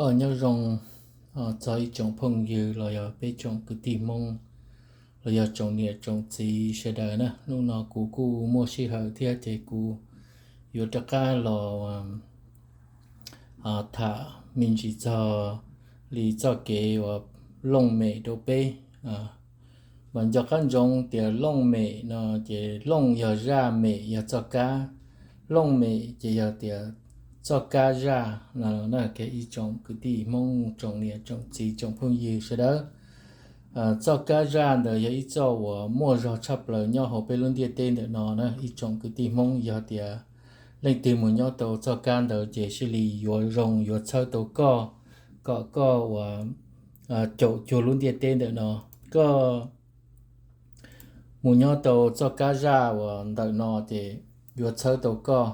Ua nyob zoo txog ib tsoom phooj ywg los yog peb tsoom kwv tij Hmoob los yog tsoom niam tsoom txiv sawv daws na. Hnub no kuv kuj muaj sij hawm thiab ces kuv yuav rov qab los tham me ntsis txog li txoj kev uas looj mem rau peb. Mas nco qab ntsoov tias looj mem no ces looj yog zaj, mem yog txoj kab. Looj mem ces yog tias txoj kab zaj no na. Ib tsoom kwv tij Hmoob, tsoom niam tsoom txiv, tsoom phooj ywg sawv daws, txoj kab zaj ntawd yog ib txoj uas muaj zog tshaj plaws nyob hauv peb lub ntiaj teb ntawm no na. Ib tsoom kwv tij Hmoob, yog tias leej twg mus nyob tau txoj kab ntawd ces thiaj li yuav zoo, yuav txhawb tau koj, kom koj uas caum cuag lub ntiaj teb ntawm no. Koj mus nyob tau txoj kab zaj uas ntawm no ces yuav txhawb tau koj.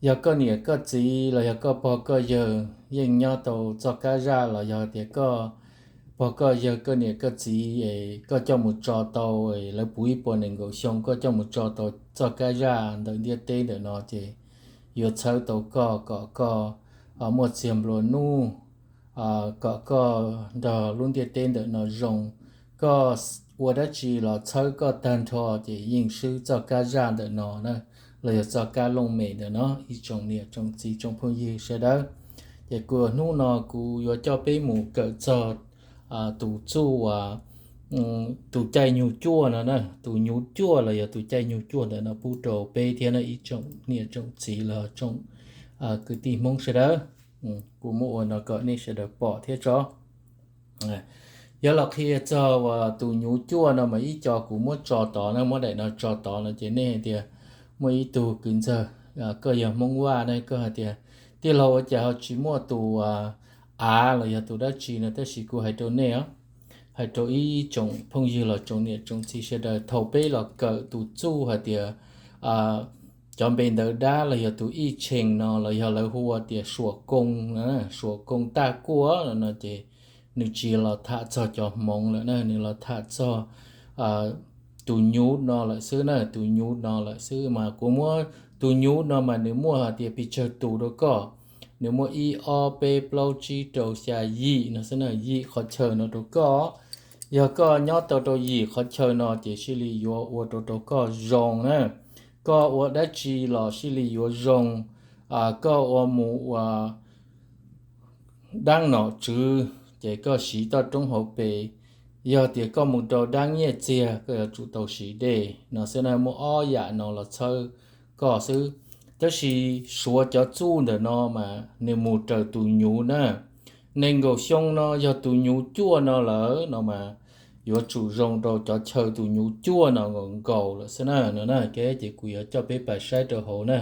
Yog koj niam koj txiv los yog koj pog koj yawg yeej nyob tau txoj kab zaj, los yog tias koj pog koj yawg, koj niam koj txiv es koj coj mus tso tau, lawv puv ib puas nees nkaum xyoo koj coj mus tso tau txoj kab zaj ntawm ntiaj teb ntawm no ces yuav txhawb tau koj kom koj muaj txiag nplua nuj, kom koj nrog lub ntiaj teb ntawm no zoo. Koj ua dab tsi los txhawb koj tag nrho ces yeej swb txoj kab zaj ntawm no na, los yog txoj kab looj mem ntawm no. Ib tsoom niam tsoom txiv tsoom phooj ywg sawv daws, ces kuv hnub no kuv yuav coj peb mus kawm txog tus txuj uas tus caij nyug cuaj no na. Tus nyuv cuaj los yog tus caij nyug cuaj ntawm no pub rau peb thiab na ib tsoom niam tsoom txiv los tsoom kwv tij Hmoob sawv daws. Kuv muab ua no kom nej sawv daws pom thiab tso. Yog los qhia txog uas tus nyuv cuaj no mas ib co kuv muab tso tod na, muab daim no tso tod no ces nej hais tias muaj ib tug kwv ntxawg, koj yog Hmoob Vaj ne, koj hais tias tij laug ua cas ho tsis muaj tus av los yog tus dab tsi no, tab sis kuv hais rau nej os, hais rau ib tsoom phooj ywg los tsoom niam tsoom txiv sawv daws, thaum peb los kawm tus txuj hais tias cov npe ntawv dab los yog tus ij tshee no los yog lawv hu ua tias suam koo, suam koo taj kuaj no ces nws tsis los tham txog cov hmoov lawm na, nws los tham txog tus nyuv no lawm xwb na, tus nyuv no lawm xwb. Mas kuv muab tus nyuv no mas nws muaj hais tias pes tsawg tus rau koj, nws muaj ib ob peb plaub tsib rau xya yim no xwb na, yim qhov chaw no rau koj. Yog koj nyob tau rau yim qhov chaw no ces thiaj li yuav ua rau rau koj zoo na. Koj ua dab tsi los thiaj li yuav zoo. Koj ua mus ua dab nom tswv ces koj siv toj roob hauv pes. Yog tias koj mus rau dab nyiaj txiag koj yuav tsum tau siv dej no xwb na, muaj ob yam no los txhawb koj xwb. Tab sis suav cov txuj ntawm no mas nws mus raws tus nyuv na. Nees nkaum xyoo no yog tus nyuv cuaj no lawm no mas yuav tsum zoo rau cov chaw tus nyuv cuaj no nkaus nkaus lawm xwb na no na. Ces kuv yuav coj peb pais saib rau hauv na,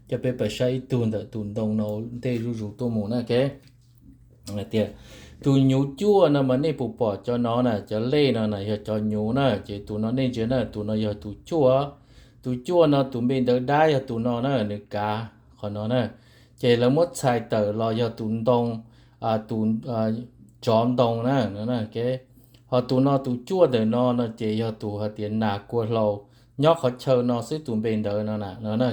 coj peb pais saib ib tug ntawm tus ntoo no ntej zuj zus tuaj mus na. Tias tus nyuv cuaj no mas nej puas pom cov no na, cov lej no na yog cov nyuv na, ces tus no nej ntsia na, tus no yog tus cuaj. Tus cuaj no tus npe ntawv dab yog tus no na, nws kav qhov no na. Ces lawv muab txhais tawm los yog tus ntoo, tus tsov ntoo na. Ho tus no tus cuaj ntawm no no ces yog tus hais tias nas kua hlau, nyob qhov chaw no xwb, tus npe ntawv no na no na.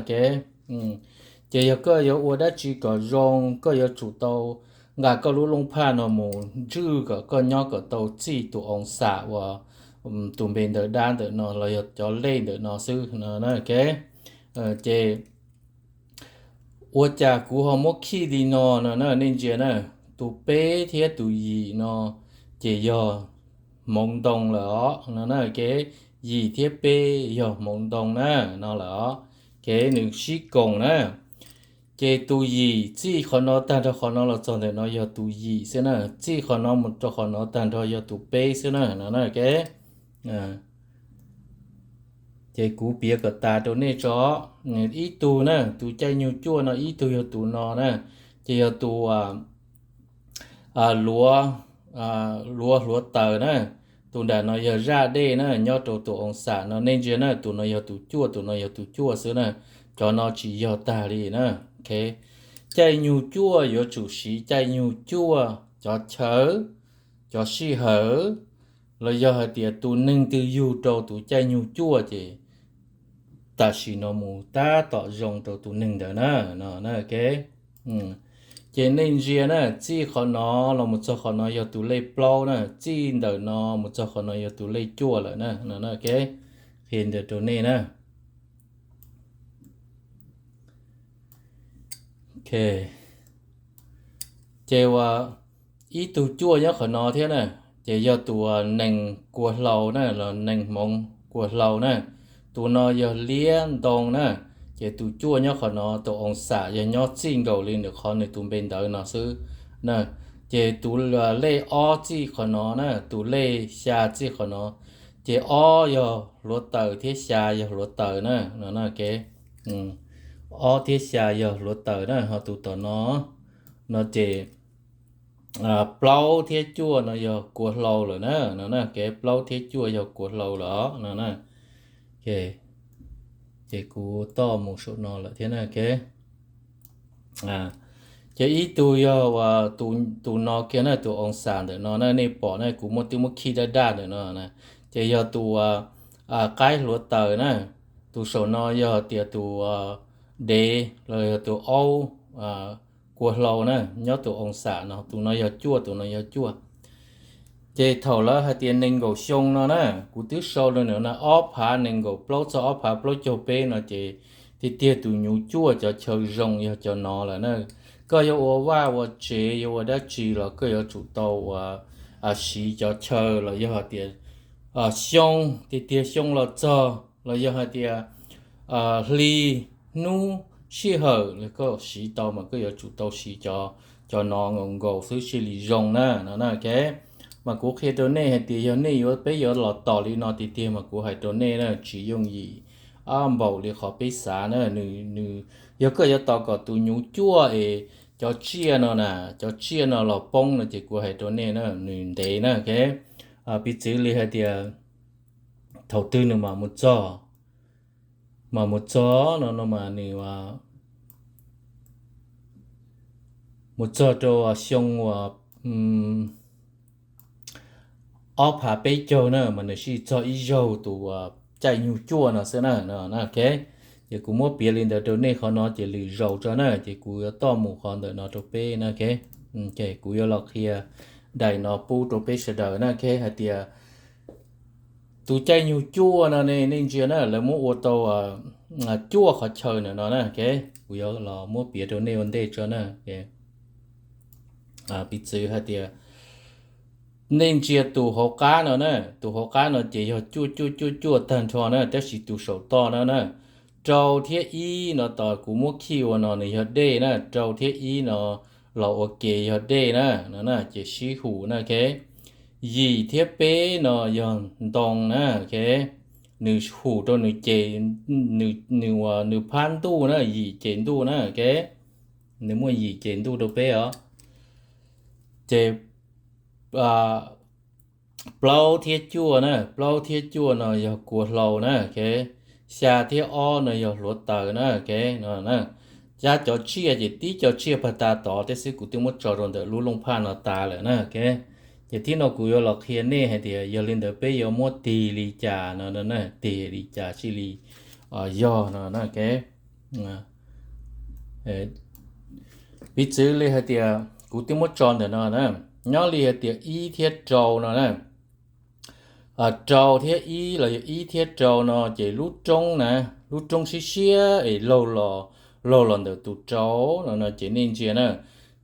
Ces yog koj yuav ua dab tsi kom zoo, koj yuav tsum tau nqa koj lub looj phaj no mus ntswj kom koj nyob kom tau txij tus oo xam uas tus npe ntawv dab ntawm no los yog cov lej ntawm no xwb no. Ces ua cas kuv ho muab khij li no no na, nej ntsia na, tus peb thiab tus yim no ces yog hmoov ntoo lawm os no na. Ces yim thiab peb yog hmoov ntoo na no lawm os. Ces nws sib koom na. Ces tus yim txij qhov no tag nrho qhov no los txog ntawm no yog tus yim xwb na, txij qhov no mus rau qhov no tag nrho yog tus peb xwb na no na. Ces kuv piav kom tas rau nej tso. Ib tug na, tus caij nyug cuaj no ib tug yog tus no na, ces yog tus luav, luav hluav taws na. Tus nram no yog zaj dej na, nyob rau tus oo xam no, nej ntsia na, tus no yog tus cuaj, tus no yog tus cuaj xwb na. Cov no tsis yog tag li na. Caij nyug cuaj yuav tsum siv caij nyug cuaj cov chaw, cov sij hawm, los yog hais tias tus neeg twg yug rau tus caij nyug cuaj ces tam sim no mus tab tom zoo rau tus neeg ntawd na no. Ces nej ntsia na, txij qhov no los mus txog qhov no yog tus lej plaub na, txij ntawm no mus txog qhov no yog tus lej cuaj lawm na. No na, ok, qhia ntawd rau nej na. Ok, ces uas ib tug cuaj nyob qhov no thiab na, ces yog tus nees kua hlau na, los nees hmoov kua hlau na. Tus no yog liab ntoo na, ces tus cuaj nyob qhov no, tus oo xam yog nyob txij nkaus li nws qhov nws tus npe ntawv no xwb na. Ces tus lej ob txij qhov no na, tus lej xya txij qhov no, ces ob yog hluav taws thiab xya yog hluav taws na. No na, ok, ob thiab xya yog hluav taws na, ho tus tom no, no ces plaub thiab cuaj no yog kua hlau lawm na. No na, ok, plaub thiab cuaj yog kua hlau lawm no na. Ces kuv toj mus saum no lawm thiab na, ok. Ces ib tug yog uas tus no kiag na, tus oo xam ntawm no na, nej pom na, kuv muab twb muab khij daj daj ntawm no na, ces yog tus qaib hluav taws na. Tus saum no yog tias tus dev los yog tus aub kua hlau na, nyob tus oo xam no, tus no yog cuaj, tus no yog cuaj. Ces thaum lawv hais tias nees nkaum xyoo no na, kuv twb sau rau nws na, ob phav nees nkaum plaub txog ob phav plaub caug peb no ces tiag tiag tus nyuj cuaj cov chaw zoo yog cov no lawm na. Koj yuav ua vaj ua tsev, yuav ua dab tsi los koj yuav tsum tau uas siv cov chaw los yog hais tias xyoo, tiag tiag xyoo los txog los yog hais tias hli, hnub, sij hawm los koj siv tau mas koj yuav tsum tau siv cov no nkaus nkaus xwb thiaj li zoo na, no na, ok. Mas kuv qhia rau nej hais tias yog nej yuav, peb yuav los tos li no tiag tiag mas kuv hais rau nej na, tsis yooj yim npaum li qhov peb xav na. Nws, yog koj yuav tos kom tus nyuj cuaj es cov tsiaj no na, cov tsiaj no los poob no ces kuv hais rau nej na, nws ntev na, ok. Piv txwv li hais tias thaum twg nws mam mus txog, mam mus txog no no mas nws mus txog rau xyoo uas ob phav peb caug na mas nws sij txog ib zaug tus caij nyuj cuaj no xwb na, no na, ok. Ces kuv muab piav li ntawd rau nej qhov no ces lwm zaus tso na, ces kuv yuav toj mus qhov ntawm no rau peb na, ok. Kuv yuav los qhia daim no pub rau peb sawv daws na, ok, hais tias tus caij nyuj cuaj no ne, nej ntsia na, lawv muab ua tau cuaj qhov chaw ntawm no na, ok. Kuv yuav los muab piav rau nej ua ntej tso na. Piv txwv hais tias nej ntsia tus hauv qab no na, tus hauv qab no ces yog cuaj cuaj cuaj cuaj tag nrho na, tab sis tus saum toj no na, rau thiab ib no tos kuv muab khij ua no nws yog dej na, rau thiab ib no los ua ke yog dej na, no na, ces sib hum na, ok. Yim thiab peb no yog ntoo na, ok. Nws hum rau nws ces, nws, nws phab ntuj na, yim ces ntuj na, ok. Nws muaj yim ces ntuj rau peb os. Ces plaub thiab cuaj na, plaub thiab cuaj no yog kua hlau na, ok. Xya thiab ob no yog hluav taws na, ok. Cab cov tsiaj ces tib co tsiaj pag tas tod tej xwb, kuv twb muab tso rau ntawm lub looj phaj no tas lawm na, ok. Ces thib no kuv yuav los qhia nej hais tias yog li ntawd peb yuav muab tig li cas no, tig li cas thiaj li yog no na, ok. Piv txwv li hais tias kuv twb muab tso ntawm no na, nyob li hais tias ib thiab rau no na, rau thiab ib los yog ib thiab rau no ces lub roob na, lub roob siab siab es laug los, laug los ntawm tus rau no no ces nej ntsia na,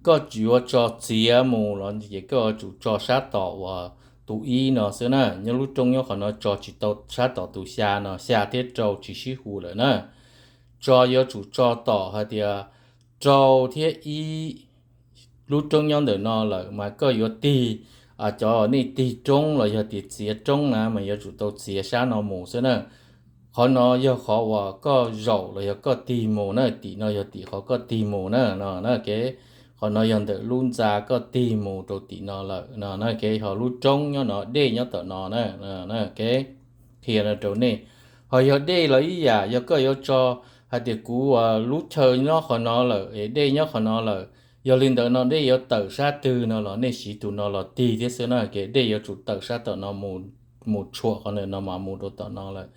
koj yuav tso txiav mus los ces koj yuav tsum tso sab tom uas tus ib no xwb na. Nyob lub roob nyob qhov no tso tsis tau sab tom tus xya no, xya thiab rau tsis sib hu lawm na. Tso yuav tsum tso tom hais tias rau thiab ib, lub roob nyob ntawm no lawm mas koj yuav tig, cov nej tig roob los yog tias txiav roob na mas yuav tsum tau txiav sab no mus xwb na. Qhov no yog qhov uas koj zaum los yog koj tig mus na, tim no yog tim qhov koj tig mus na, no na, ok. Qhov no yog ntawm lub ntxa koj tig mus rau tim no lawm no na, ok. Ho lub roob nyob no, dej nyob tom no na, ok. Qhia no rau nej. Ho yog dej los ib yam, yog koj yuav tso hais tias kuv lub chaw nyob qhov no lawm es dej nyob qhov no lawm, yog li ntawd no dej yuav tawm sab twg no los nej siv tus no los tig thiab xwb na, ok. Dej yuav tsum tawm sab tom no mus tshuam qhov ntawm no mas mus rau tom no lawm,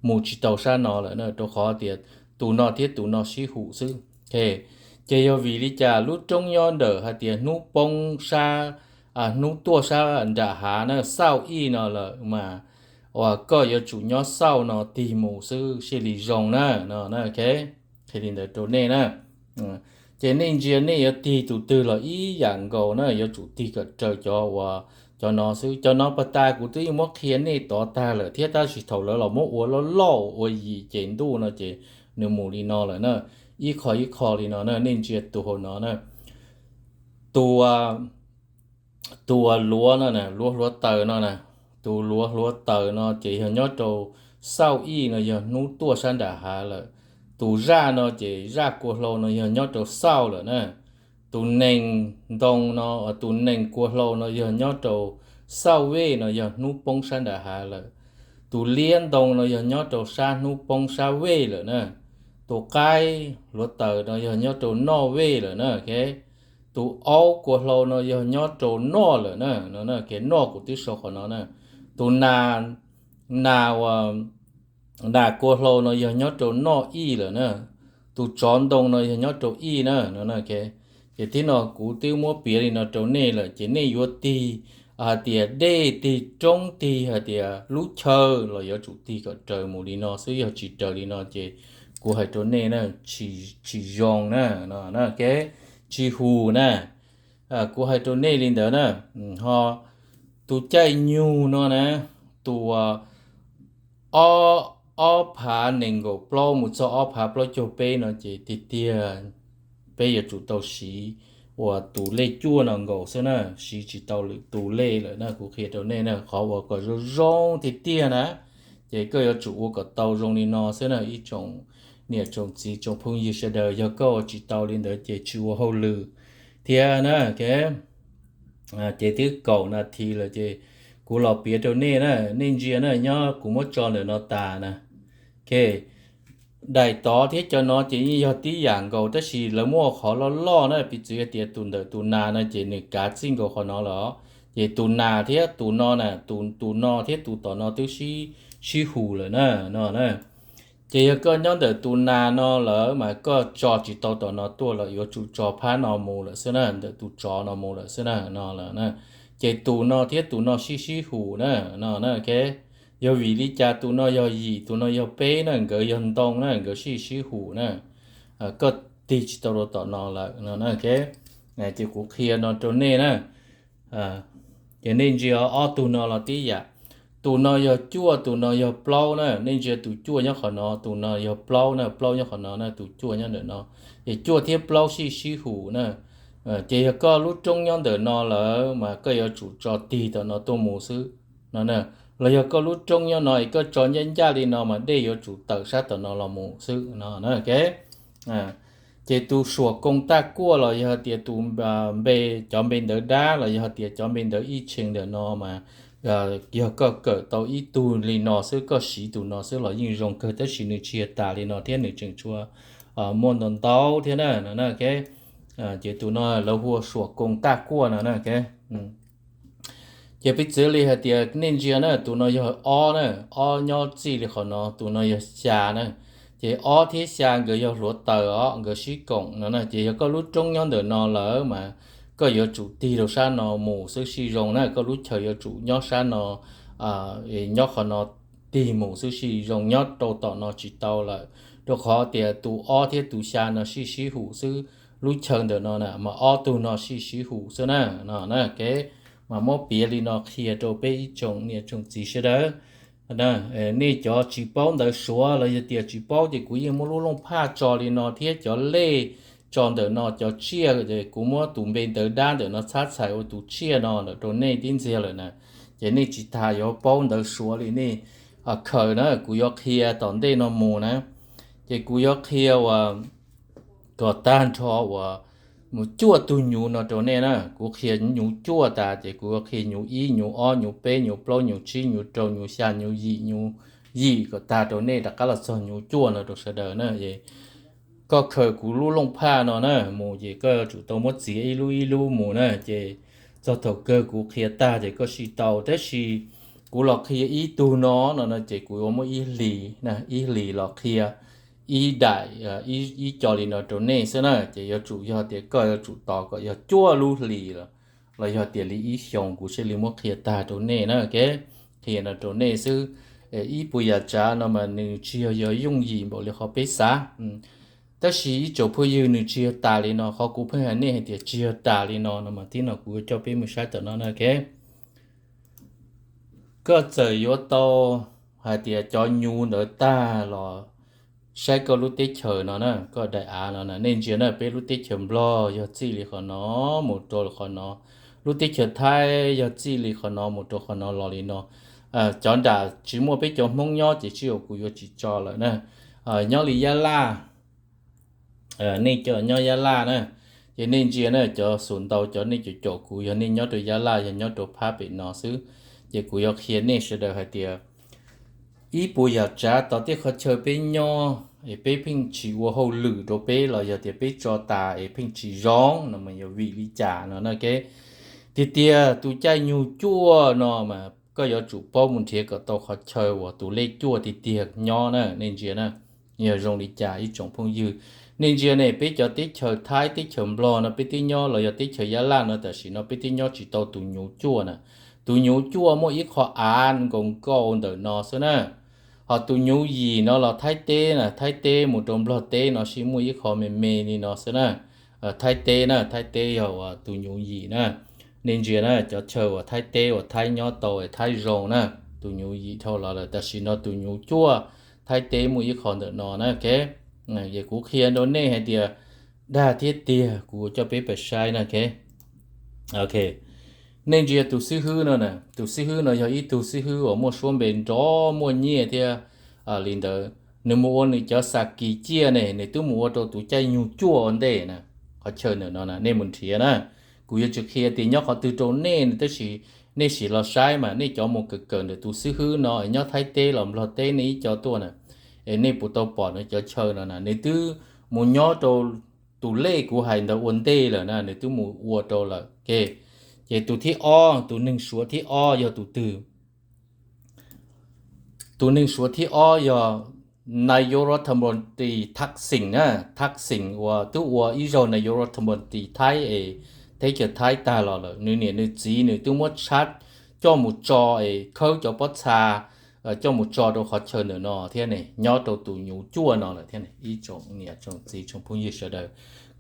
mus tsis tau sab no lawm na, rau qhov tias tus no thiab tus no sib hum xwb, ok. Ces yog vim li cas lub roob nyob ntawm hais tias hnub poob sab, hnub tuaj sab nram hav na, xauj ij no lawm mas uas koj yuav tsum nyob xauj no tig mus xwb sij li zoo na no. Qhia li ntawd rau nej na. Ces nej ntsia nej yuav tig tus twg los ib yam nkaus na, yuav tsum tig kom raws cov uas, cov no xwb. Cov no pas tas kuv twb yeej muab qhia nej tod tag lawm thiab, tab sis thaum lawv los muab ua loj loj ua yim ces ntuj no ces nws mus li no lawm na. Ib qho ib qho li no na, nej ntsia tus hauv no na. Tus, tus luav no na, luav hluav taws no na, tus luav hluav taws no ces yog nyob rau xauj ij no yog hnub tuaj sab nram hav lawm. Tus zaj no ces zaj kua hlau no yog nyob rau xauj lawm na. Tus nees ntoo no, tus nees kua hlau no yog nyob rau xauj vej no yog hnub poob sab nram hav lawm. Tus liab ntoo no yog nyob rau sab hnub poob sab vej lawm na. Tus qaib hluav taws no yog nyob rau noj vej lawm na. Tus aub kua hlau no yog nyob rau noj lawm na, no na, kev noj kuv twb sau qhov no na. Tus nas, nas uas nas kua hlau no yog nyob rau noj ij lawm na. Tus tsov ntoo no yog nyob rau ij na no. Ces tib no kuv twb muab piav li no rau nej lawm, ces nej yuav tig hais tias dej tig roob tig hais tias lub chaw los yuav tsum tig kom raws mus li no xwb, yog tsis raws li no ces kuv hais rau nej na, tsis zoo na, tsis hum na. Kuv hais rau nej li ntawd na. Ho tus caij nyug no na, tus ob, ob phav nees nkaum plaub mus txog ob phav plaub caug peb no ces tiag tiag peb yuav tsum tau siv uas tus lej cuaj no nkaus xwb na, siv tsis tau lwm tus lej lawm na. Kuv qhia rau nej na, qhov uas kom zoo zoo tiag tiag na, ces koj yuav tsum ua kom tau zoo li no xwb na ib tsoom niam tsoom txiv tsoom phooj ywg sawv daws. Yog koj ua tsis tau li ntawd ces tsis ua hauj lwm thiab na. Ces twb kaum nas this lawm ces kuv los piav rau nej na, nej ntsia na, nyob kuv muab tso ntawm no tas na. Daim tod thiab cov no ces yeej yog tib yam nkaus, tab sis lawv muaj qhov loj loj na, piv txwv hais tias tus ntawm tus nas no ces nws kav txij nkaus qhov no lawm. Ces tus nas thiab tus no na, tus, tus no thiab tus tom no twb sib, sib hum lawm na, no na. Ces yog koj nyob ntawm tus nas no lawm mas koj tso tsis tau tom no tuaj lawm, yuav tsum tso phab no mus lawm xwb na, ntawm tus tsov no mus lawm xwb na, no lawm na. Ces tus no thiab tus no sib sib hum na, no na. Yog vim li cas tus no yog yim tus no yog peb na, nkawd yog ntoo na, nkawd sib sib hum na, koj tig tsis tau rau tom no lawm no na. Ces kuv qhia no rau nej na. Ces nej ntsia ob tug no los tib yam, tus no yog cuaj, tus no yog plaub na, nej ntsia tus cuaj nyob qhov no, tus no yog plaub na, plaub nyob qhov no na, tus cuaj nyob ntawm no. Ces cuaj thiab plaub sib sib hum na. Ces yog koj lub roob nyob ntawm no lawm mas koj yuav tsum tso tig tom no tuaj mus xwb no na. Los yog koj lub roob nyob no es koj tso ncaj ncaj li no mas dej yuav tsum tawm sab tom no los mus xwb no na. Ces tus suam koos taj kuaj los yog tias tus npe, cov npe ntawv dab los yog tias cov npe ntawv ib tshee ntawm no mas yog koj kawm tau ib tug li no xwb, koj siv tus no xwb los yeej zoo kawg, tab sis nws tsis yog tas li no thiab, nws tseem tshuav muaj ntau ntau thiab na. Ces tus no lawv hu ua suam koos taj kuaj no na. Ces piv txwv li hais tias nej ntsia na, tus no yog ob na, ob nyob txij li qhov no, tus no yog xya na. Ces ob thiab xya nkawd yog hluav taws os, nkawd sib koom no na. Ces yog koj lub roob nyob ntawm no lawm mas koj yuav tsum tig rau sab no mus xwb sib zoo na, koj lub chaw yuav tsum nyob sab no, nyob qhov no tig mus xwb sib zoo, nyob rau tom no tsis tau lawm, rau qhov tias tus ob thiab tus xya no sib sib hum xwb. Lub chaw ntawm no na mas ob tug no sib sib hum xwb na, no na. Mas muab piav li no qhia rau peb ib tsoom niam tsoom txiv sawv daws. Nej cov tsis paub ntawv Suav los yog tias tsis paub ces kuv yeej muab lub looj phaj tso li no thiab cov lej tso ntawm no, cov tsiaj, kuv muab tus npe ntawv dab ntawm no txhab txhais ua tus tsiaj no ntawm rau nej tib ntxiag lawm na. Ces nej tsis tas yuav paub ntawv Suav li nej khaws na, kuv yuav qhia tom ntej no mus na. Ces kuv yuav qhia uas kom tag nrho uas mus cuaj tug nyuv no rau nej na. Kuv qhia nyuv cuaj tas ces kuv yuav qhia nyuv ib, nyuv ob, nyuv peb, nyuv plaub, nyuv tsib, nyuv rau, nyuv xya, nyuv yim, nyuv yim kom tag rau nej rov qab los txog nyuv cuaj no rau sawv daws na. Koj khaws kuv lub looj phaj no na mus ces koj yuav tsum tau muab txiav ib lub ib lub mus na. Ces txog thaum kawg kuv qhia tag ces koj sib tau, tab sis kuv los qhia ib tug no no no ces kuv yuav muab ib hlis, ib hlis los qhia ib daim, ib co li no rau nej xwb na. Ces yuav tsum yog tias koj yuav tsum tos kom yog cuaj lub hlis los, los yog tias li ib xyoos kuv thiaj li muab qhia tag rau nej na, ok. Qhia no rau nej xwb. Ib puas yam tsav no mas nws tsis yog, yog yooj yim npaum li qhov peb xav. Tab sis ib tsoom phooj ywg, nws tsis yog tas li no, qhov kuv pheej hais nej hais tias tsis yog tas li no no mas tib no kuv yuav coj peb mus saib tom no na, ok. Koj txawm yuav tau hais tias cov nyuv ntawd tag los saib koj lub teb chaws no na, koj daim av no na, nej ntsia na, peb lub teb chaws Nplog yog txij li qhov no mus rau qhov no, lub teb chaws Thaib yog txij li qhov no mus rau qhov no los li no. Cov nram tsis muaj peb cov Hmoob nyob ces sij hawm kuv yuav tsis tso lawm na. Nyob li Yab Laj, nej cov nyob Yab Laj na, ces nej ntsia na, cov xus ntau cov nej caum caum kuv yog nej nyob rau Yab Laj, yog nyob rau phab pem no xwb. Ces kuv yuav qhia nej sawv daws hais tias ib puas yam tsav tom tej qhov chaw peb nyob es peb pheej tsis ua hauj lwm rau peb los yog tias peb tso tas es pheej tsis zoo no mas yog vim li cas no na, ok. Tiag tiag tus caij nyug cuaj no mas koj yuav tsum paub mus nrhiav kom tau qhov chaw uas tus lej cuaj tiag tiag nyob na, nej ntsia na. Yog zoo li cas ib tsoom phooj ywg, nej ntsia ne, peb cov teb chaws Thaib teb chaws Nplog no peb twb nyob, los yog teb chaws Yab Laj no tam sim no peb twb nyob tsis tau tus nyuv cuaj na. Tus nyuv cuaj muaj ib qho av nkaus nkaus ntawm no xwb na. Ho tus nyuv yim no los Thaib teb na, Thaib teb mus rau Nplog teb no sib muaj ib qho me me li no xwb na. Thaib teb na, Thaib teb yog uas tus nyuv yim na. Nej ntsia na, cov chaw uas Thaib teb uas Thaib nyob tau es Thaib zoo na, tus nyuv yim dhau los lawm, tam sim no tus nyuv cuaj Thaib teb muaj ib qho ntawm no na, ok. Es kuv qhia rau nej hais tias dag thiab tiag, kuv coj peb pais saib na, ok. Ok, nej ntsia tus xib hwb no na, tus xib hwb no yog ib tug xib hwb uas muaj suab npe nrov muaj nyiaj thiab li ntawd. Nws mus ua nws cov xa kis ciaj ne, nws twb mus ua rau tus caij nyug cuaj ua ntej na. Qhov chaw ntawm no na, nej mus nrhiav na. Kuv yuav tsis qhia tias nyob qhov twg rau nej, tab sis nej sim los saib mas nej cov mus kawm kawm ntawm tus xib hwb no nyob Thaib teb los Nplog teb nej ib co tuaj na, es nej puas tau pom nws cov chaw no na, nws twb mus nyob rau tus lej kuv hais ntawd ua ntej lawm na, nws twb mus ua rau lawm, ok. Ces tus thib ob, tus neeg Suav thib ob yog tus twg? Tus neeg Suav thib ob yog Nayok Rathmon Tis Thaksin na. Thaksin uas twb ua ib zaug Nayok Rathmon Tis Thaib es teb chaws Thaib tag los lawm, nws niam nws txiv nws twb muab tshab coj mus tso es khawb cov pob txha coj mus tso rau qhov chaw ntawm no thiab ne, nyob rau tus nyuv cuaj no lawm thiab ne. Ib tsoom niam tsoom txiv tsoom phooj ywg sawv daws,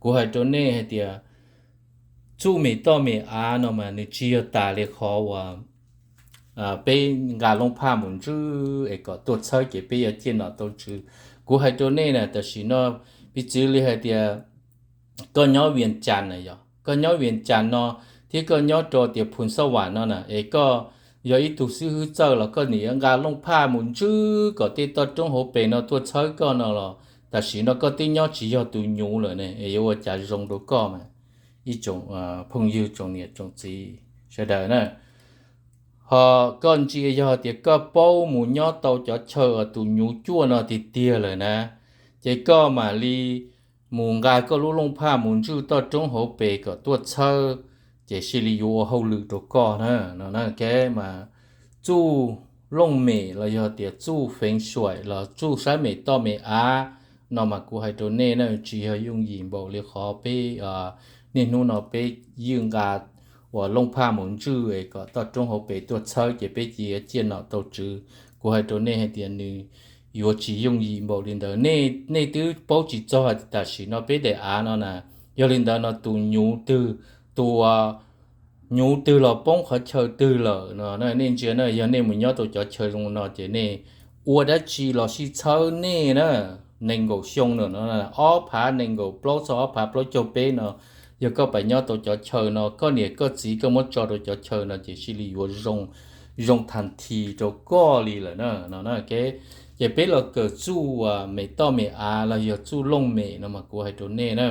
kuv hais rau nej hais tias txuj mem toj mem av no mas nws tsis yog tas li qhov uas peb nqa looj phaj mus ntswj es kom tuaj txhawb ces peb yuav ciaj nom tau tswv. Kuv hais rau nej na, tam sim no piv txwv li hais tias koj nyob Vias Cas na, yog koj nyob Vias Cas no thiab koj nyob rau tias Phoos Xab Vam no na, es koj yog ib tug xib hwb txawj los koj nim yuav nqa looj phaj mus ntswj kom tej toj roob hauv pes no tuaj txhawb koj no los tam sim no koj twb nyob tsis yog tus nyuv lawm ne, es yuav ua cas zoo rau koj mas ib tsoom phooj ywg tsoom niam tsoom txiv sawv daws na. Ho koj ntsia yog tias koj paub mus nyob tau cov chaw uas tus nyuv cuaj no tiag tiag lawm na, ces koj mam li mus nqa koj lub looj phaj mus ntswj toj roob hauv pes kom tuaj txhawb, ces thiaj li yuav ua hauj lwm rau koj na, no na, ok. Mas txuj looj mem los yog tias txuj feev xyuam los txuj saib mem toj mem av no mas kuv hais rau nej na, tsis yog yooj yim npaum li qhov peb niaj hnub no peb ywj nqa uas looj phaj mus ntswj es kom toj roob hauv pes tuaj txhawb ces peb cia ciaj nom tau tswv. Kuv hais rau nej hais tias nws yuav tsis yooj yim npaum li ntawd. Nej twb paub tsis txog tam sim no peb daim av no na, yog li ntawd no tus nyuv twg, tus nyuv twg los poob qhov chaw twg lawm no nej ntsia na, yog nej mus nyob tau cov chaw zoo no ces nej ua dab tsi los sib txhawb nej na. Nees nkaum xyoo no, ob phav nees nkaum plaub txog ob phav plaub caug peb no, yog koj pais nyob tau cov chaw no, koj niam koj txiv koj muab tso rau cov chaw no ces thiaj li yuav zoo, zoo thas thi rau koj li lawm na, no na, ok. Ces peb los kawm txuj mem toj mem av los yog txuj looj mem no mas kuv hais rau nej na,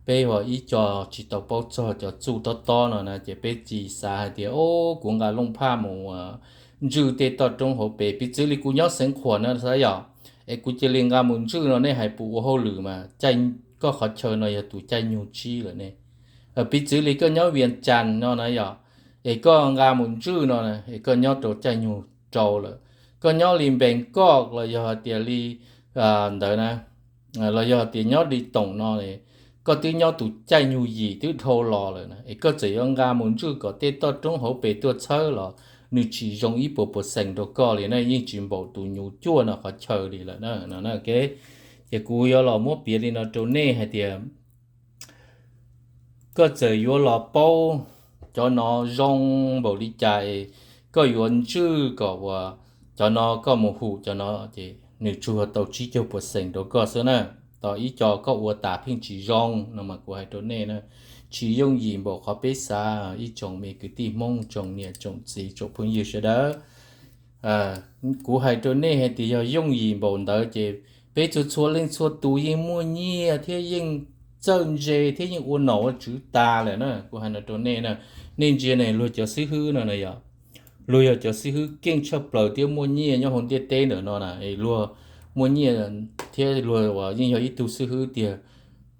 peb ua ib co tsis tau paub txog cov txuj tob tob no na, ces peb tsis xav hais tias o, kuv nqa looj phaj mus ntswj tej toj roob hauv pes, piv txwv li kuv nyob Xeev Khuam no xav yom, es kuv cia li nqa mus ntswj no nej hais puas ua hauj lwm mas caij, koj qhov chaw no yog tus caij nyug tsib lawm ne. Piv txwv li koj nyob Vias Cas no na yom, es koj nqa mus ntswj no na es koj nyob rau caij nyug rau lawm. Koj nyob li Npees Koj los yog hais tias li ntawd na, los yog tias nyob li toom no, koj twb nyob tus caij nyug yim twb dhau los lawm na, es koj txawm yuav nqa mus ntswj kom tej toj roob hauv pes tuaj txhawb los nws tsis zoo ib puas puas xees rau koj li na, yeej tsis npaum tus nyuv cuaj no qhov chaw li lawm na no. Ces kuv yuav los muab piav li no rau nej hais tias koj txawm yuav los paub cov no zoo npaum li cas, koj yuav ntswj kom uas cov no koj mus hum cov no, ces nws tsuas tau tsib caug puas xees rau koj xwb na. Tos ib co koj ua tas pheej tsis zoo no mas kuv hais rau nej na, tsis yooj yim npaum qhov peb xav. Ib tsoom me kwv tij Hmoob, tsoom niam tsoom txiv tsoom phooj ywg sawv daws, kuv hais rau nej hais tias yog yooj yim npaum ntawd ces peb txhua txhua leej txhua tus yeej muaj nyiaj thiab yeej txawj ntse thiab yeej ua nom ua tswv tas lawm na. Kuv hais no rau nej na, nej ntsia ne, luag cov xib hwb no na yog, luag yog cov xib hwb keej tshaj plaws thiab muaj nyiaj nyob hauv ntiaj teb ntawm no na. Luag muaj nyiaj thiab luag uas yeej yog ib tug xib hwb tiag,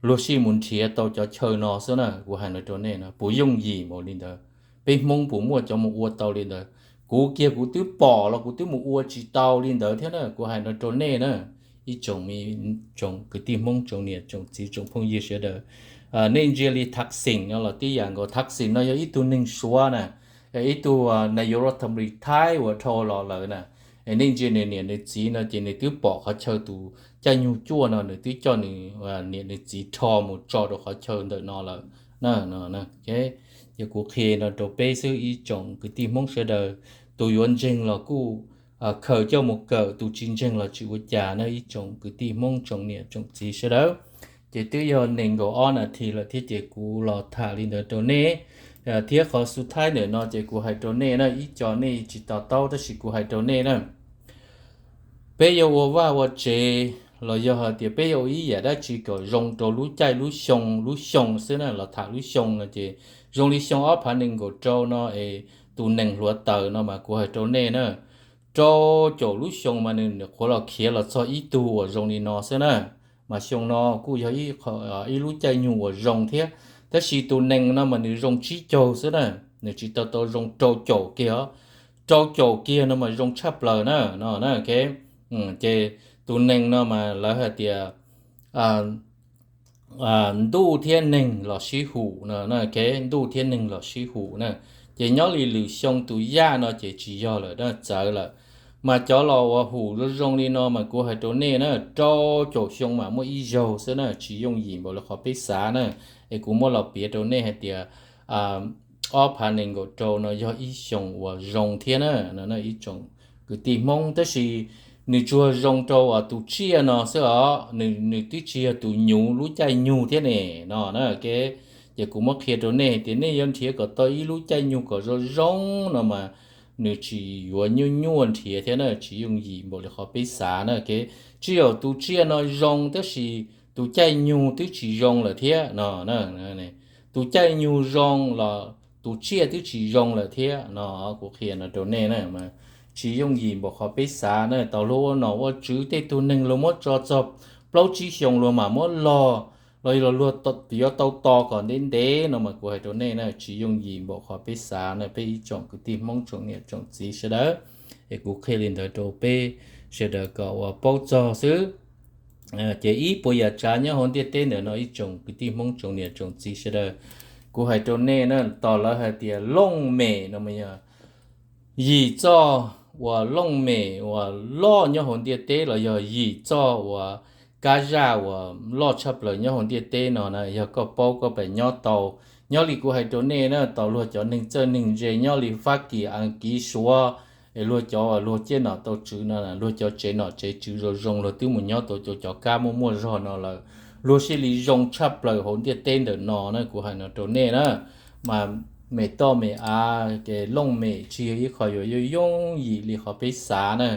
luag sij mus nrhiav tau cov chaw no xwb na. Kuv hais no rau nej na, puas yooj yim npaum li ntawd? Peb Hmoob puas muaj cov mus ua tau li ntawd? Kuv kiag kuv twb pom los kuv twb mus ua tsis tau li ntawd thiab na. Kuv hais no rau nej na, ib tsoom, tsoom kwv tij Hmoob, tsoom niam tsoom txiv tsoom phooj ywg sawv daws, nej ntsia li Thaksin no los tib yam nkaus. Thaksin no yog ib tug neeg Suav na, ib tug nais yuav los tham li Thaib uas dhau los lawm na. Nej ntsia nws niam nws txiv no ces nws twb pom qhov chaw tus caij nyug cuaj no nws twb coj nws niam nws txiv rho mus tso rau qhov chaw ntawm no lawm. Ces kuv qhia no rau peb xwb ib tsoom kwv tij Hmoob sawv daws, tus yuav ntseeg los kuj khaws coj mus kawm, tus tsis ntseeg los tsis ua cas na ib tsoom kwv tij Hmoob, tsoom niam tsoom txiv sawv daws. Ces twb yog nees nkaum ob nas this lawm thiab ces kuv los tham li ntawd rau nej. Thiab qhov xub thaib ntawm no ces kuv hais rau nej na, ib co nej tsis to taub tab sis kuv hais rau nej na, peb yuav ua vaj ua tsev los yog hais tias peb yuav ua ib yam dab tsi kom zoo rau lub caij lub xyoo, lub xyoo xwb na, los tham lub xyoo no ces zoo li xyoo ob phav nees nkaum rau no es tus nees hluav taws no mas kuv hais rau nej na, rau caum lub xyoo mas nws nyuam qhuav los khiav los txog ib tug uas zoo li no xwb na. Mas xyoo no kuj yog ib lub caij nyoog uas zoo thiab, tab sis tus nees no mas nws zoo tsib caug xwb na, nws tsis tau tau zoo rau caum kiag os. Rau caum kiag no mas zoo tshaj plaws na no. Ces tus nees no mas lawv hais tias ntuj thiab neeg los sib hum no, ntuj thiab neeg los sib hum na. Ces nyob li lwm xyoo tus yaj no ces tsis yog lawm, txawv lawm. Mas cov los uas hum zoo zoo li no mas kuv hais rau nej na, rau caum xyoo mas muaj ib zaug xwb na, tsis yooj yim npaum li qhov peb xav na. Es kuv muab los piav rau nej hais tias ob phav nees nkaum rau no yog ib xyoo uas zoo thiab na, ib tsoom kwv tij Hmoob, tab sis nws tsuas zoo rau tus tsiaj no xwb os, nws twb tsis yog tus nyuv lub caij nyug thiab ne no na. Ces kuv muab qhia rau nej hais tias nej yuav nrhiav kom tau ib lub caij nyug kom zoo zoo no mas nws tsis yuav nyuaj nyuaj nrhiav thiab na, tsis yooj yim npaum li qhov peb xav na. Tsis yog tus tsiaj no zoo tab sis tus caij nyug twb tsis zoo lawm thiab no. Tus caij nyug zoo los tus tsiaj twb tsis zoo lawm thiab no. Kuv qhia no rau nej na, tsis yooj yim npaum qhov peb xav na. Tau luag ua nom ua tswv tej tug neeg luag muab tso txog plaub tsib xyoo luag mam muab log, los luag yuav tau tos kom ntev ntev no mas kuv hais rau nej na, tsis yooj yim npaum qhov peb xav na, peb ib tsoom kwv tij Hmoob tsoom niam tsoom txiv sawv daws. Es kuv qhia li ntawd rau peb sawv daws kom uas paub txog xwb. Ces ib puas yam tsav nyob hauv ntiaj teb ntawm no ib tsoom kwv tij Hmoob tsoom niam tsoom txiv sawv daws, kuv hais rau nej na, tos lawv hais tias looj mem no mas yog yim txoj uas looj mem uas loj nyob hauv ntiaj teb los yog yim txoj uas kab zaj uas loj tshaj plaws nyob hauv ntiaj teb no na, yog koj paub koj pem nyob tau. Nyob li kuv hais rau nej na, tos luag cov neeg txawj neeg ntse nyob li Fab Kis, Askiv, Suav, es luag cov uas luag ciaj nom tau tswv no, luag cov tsev nom tsev tswv zoo zoo luag twb mus nyob tau cov kab muaj muaj zog no lawm. Luag siv li zoo tshaj plaws hauv ntiaj teb ntawm no na, kuv hais no rau nej na. Mas mem toj mem av ces looj mem tsis yog ib qho yuav yooj yooj yim li qhov peb xav na.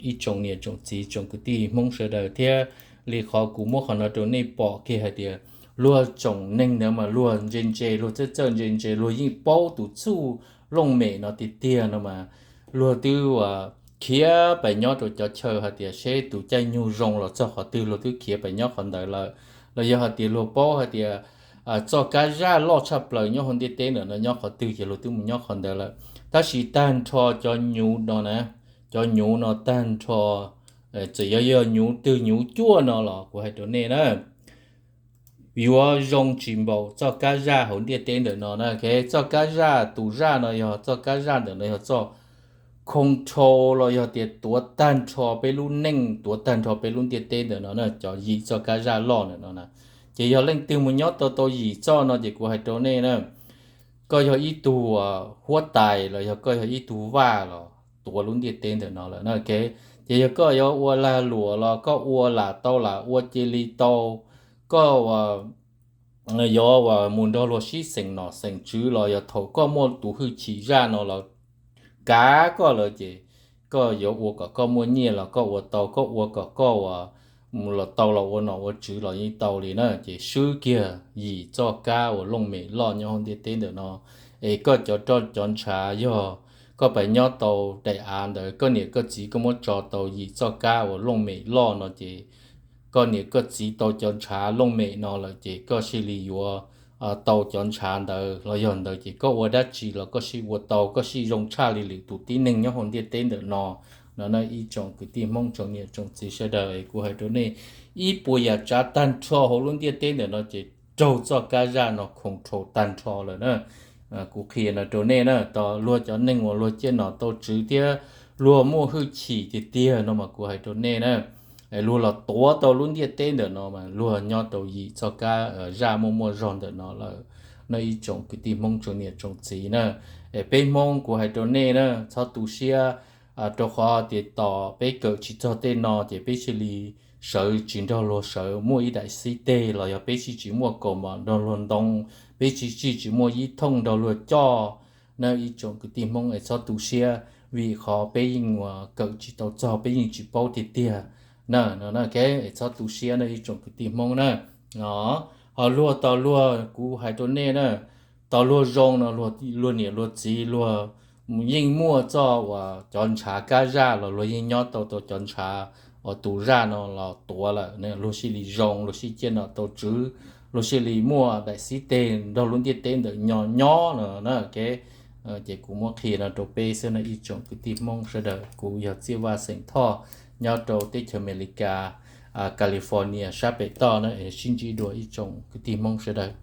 Ib tsoom niam tsoom txiv tsoom kwv tij Hmoob sawv daws thiab, li qhov kuv muab qhov no rau nej pom kiag hais tias luag tsoom neeg ntawd mas luag ntse ntse, luag txawj txawj ntse ntse, luag yeej paub tus txuj looj mem no tiag tiag no mas luag twb khiav pem nyob rau cov chaw hais tias seb tus caij nyoog zoo los txog qhov twg luag twb khiav pem nyob qhov ntawd lawm. Los yog hais tias luag paub hais tias txoj kab zaj loj tshaj plaws nyob hauv ntiaj teb ntawm no nyob qhov twg ces luag twb mus nyob qhov ntawd lawm. Tab sis tag nrho cov nyuv no na, cov nyuv no tag nrho Txawm yog yog hnyuv twg hnyuv cuaj no los kuv hais rau nej na, yuav zoo tsis npaum txoj kab zaj hauv ntiaj teb ntawm no na. Txoj kab zaj, tus zaj no yog txoj kab zaj ntawm no yog txoj control los yog tias tuav tag nrho peb lub neej, tuav tag nrho peb lub ntiaj teb ntawm no na, cov yim txoj kab zaj loj ntawm no na. Ces yog leej twg mus nyob tau tau yim txoj no ces kuv hais rau nej na, koj yog ib tug huab tais los yog koj yog ib tug vaj los tuav lub ntiaj teb ntawm no lawm na. Ces yog koj yuav ua lag luam los koj ua lam tau lam ua cia li tau, koj yuav mus nrog luag sib xeem nom xeem tswv los yog thaum koj muaj tus hwj chim zaj no los kav koj lawm ces koj yuav ua kom koj muaj nyiaj los koj ua tau, koj ua kom koj ua los tau los ua nom ua tswv los yeej tau li na. Ces swb kiag yim txoj kab uas looj mem loj nyob hauv ntiaj teb ntawm no, es koj cov roj cov ntshav yog koj pais nyob tau daim av ntawd, koj niam koj txiv koj muab tso tau yim txoj kab uas looj mem loj no ces koj niam koj txiv tau cov ntshav looj mem no lawm ces koj cia li yuav tau cov ntshav ntawd los yog ntawd ces koj ua dab tsi los koj sib ua tau, koj sib zoo tshaj li lwm tus tib neeg nyob hauv ntiaj teb ntawm no. No na ib tsoom kwv tij Hmoob tsoom niam tsoom txiv sawv daws, kuv hais rau nej, ib puas yam tsav tag nrho hauv lub ntiaj teb ntawm no ces raug txoj kab zaj no control tag nrho lawm na. Kuv qhia no rau nej na, tos luag cov neeg uas luag ciaj nom tau tswv thiab luag muaj hwj chim tiag tiag no mas kuv hais rau nej na, luag los tuav tau lub ntiaj teb ntawm no mas luag nyob rau yim txoj kab zaj muaj muaj zog ntawm no lawm. No ib tsoom kwv tij Hmoob tsoom niam tsoom txiv na, peb Hmoob kuv hais rau nej na, txhob tu siab, rau qhov tias tos peb kawm tsis txog tej no ces peb cia li sawv tsis nrog luag sawv, muaj ib daim xib teg los yog peb sib tsis muaj kaus mom nrog luag ntoo, peb sib tsis muaj ib thooj nrog luag coj. Na ib tsoom kwv tij Hmoob es txhob tu siab, vim qhov peb yeej kawm tsis tau txog, peb yeej tsis paub tiag tiag na. No es txhob tu siab na ib tsoom kwv tij Hmoob na. Ho luag tos luag, kuv hais rau nej na, tos luag zoo no luag niam luag txiv luag yeej muaj txoj uas cov ntshav kab zaj los luag yeej nyob tau tau cov ntshav uas tus zaj no los tuav lawm, luag sib li zoo, luag sib ciaj nom tau tswv, luag sib li muaj daim xib teg nrog lub ntiaj teb ntawm no nyob no na. Ces kuv muab qhia no rau peb xwb no ib tsoom kwv tij Hmoob sawv daws. Kuv yog Txiaj Vaj xeem Thoj, nyob rau teb chaws Amelikas, California sab pem toj na. Sib ntsib dua ib tsoom kwv tij Hmoob sawv daws.